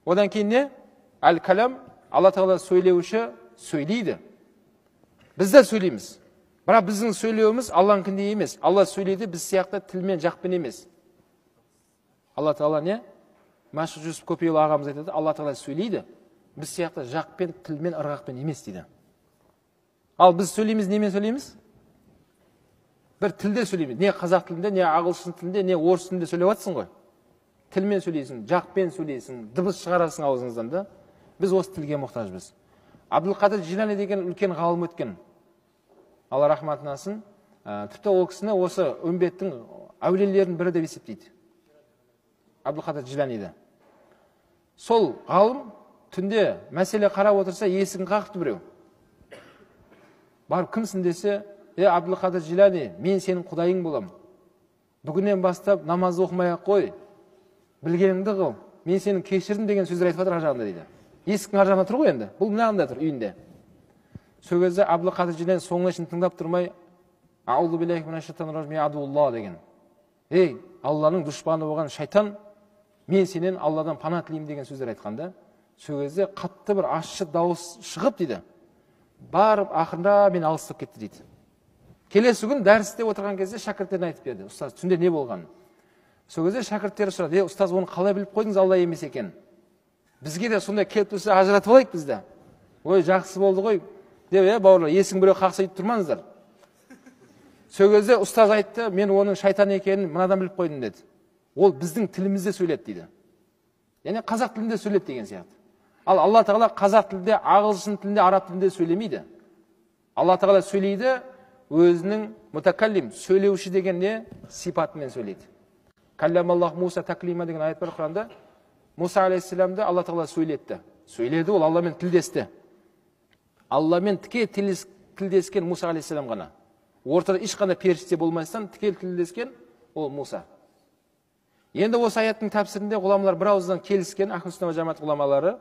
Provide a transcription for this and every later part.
Одан кейін не? Әл-Калам, Алла Тағала сөйлеуші, сөйлейді. Біз де сөйлейміз. Бірақ біздің сөйлеуіміз Алланікіндей емес. Алла сөйлейді, біз сияқты тілмен, жақпен емес. Алла Тағала не? Мәшһүр Жүсіп Көпейұлы ағамыз айтады, Алла Тағала сөйлейді, біз сияқты жақпен, тілмен, ырғақпен емес дейді. Ал біз сөйлейміз, немен сөйлейміз? Бір тілде сөйлейміз. Не қазақ тілінде, не ағылшын тілінде, не орыс тілінде сөйлеп жатсың ғой. Тілмен сөйлейсің, жақпен сөйлейсің, дыбыс шығарасың аузыңыздан да. Біз осы тілге мұқтажбыз. Абдулқадыр Джилани деген үлкен ғалым өткен. Алла рахматын алсын. Тіпті ол кісіні осы үмбеттің әулиелерінің бірі деп есептейді. Абдулқадыр Джиланиді. Сол ғалым түнде мәселе қарап отырса, есігін қағыпты біреу. Барып кімсің десе, Абдулқадыр Джилани, мен сенің құдайың болам. Бүгіннен бастап намаз оқымай-ақ қой, білгеніңді қыл, мен сені кешірдім деген сөздер айтып жатыр ар жағында дейді. Есіктің ар жағында тұр ғой енді, бұл мына тұр үйінде. Сол кезде Абдулқадыр Джилани соңына шейін тыңдап тұрмай, аузу биллахи минаш шайтанир ражим, я адулла деген. Ей, Алланың дұшпаны болған шайтан, мен сенен Алладан пана тілеймін деген сөздер айтқанда, сол кезде қатты бір ащы дауыс шығып дейді. Барып ақырында мен алыстап кетті дейді. Келесі күн дәрісте отырған кезде шәкірттеріне айтып берді, ұстаз түнде не болғанын. Сол кезде шәкірттері сұрады, ұстаз, оны қалай біліп қойдыңыз Алла емес екен? Бізге де сондай келіп тұрса ажыратып алайық бізді. Ой, жақсы болды ғой деп, бауырлар, есігін біреу қақса өйтіп тұрмаңыздар. Сол кезде ұстаз айтты, мен оның шайтан екенін мынадан біліп қойдым деді. Ол біздің тілімізде сөйледі дейді. Яғни қазақ тілінде сөйледі деген сияқты. Ал Алла Тағала қазақ тілінде, ағылшын тілінде, араб тілінде сөйлемейді. Алла Тағала сөйлейді, өзінің мутакаллим, сөйлеуші деген не? Сипатымен сөйлейді. Калламаллаху Муса таклима деген аят бар Құранда. Муса алейхиссаламды Алла Тағала сөйлетті. Сөйледі, ол Алламен тілдесті. Алламен тіке тілдескен Муса алейхиссалам ғана. Ортада ешқандай періште болмастан тіке тілдескен ол Муса. Енді осы аяттың тәпсірінде ғұламалар бір ауыздан келіскен, Ахлу сунна уа жамаат ғұламалары,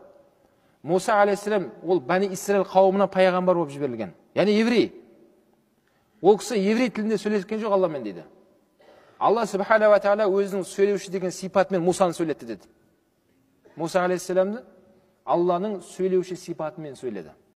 Муса алейхиссалам ол Бәни Исраил қауымына пайғамбар болып жіберілген. Яғни еврей. Ол кісі еврей тілінде сөйлескен жоқ Алламен дейді. Алла субхана ва тағала өзінің сөйлеуші деген сипатымен Мусаны сөйлетті деді. Муса алейхиссаламды Алланың сөйлеуші сипатымен сөйледі.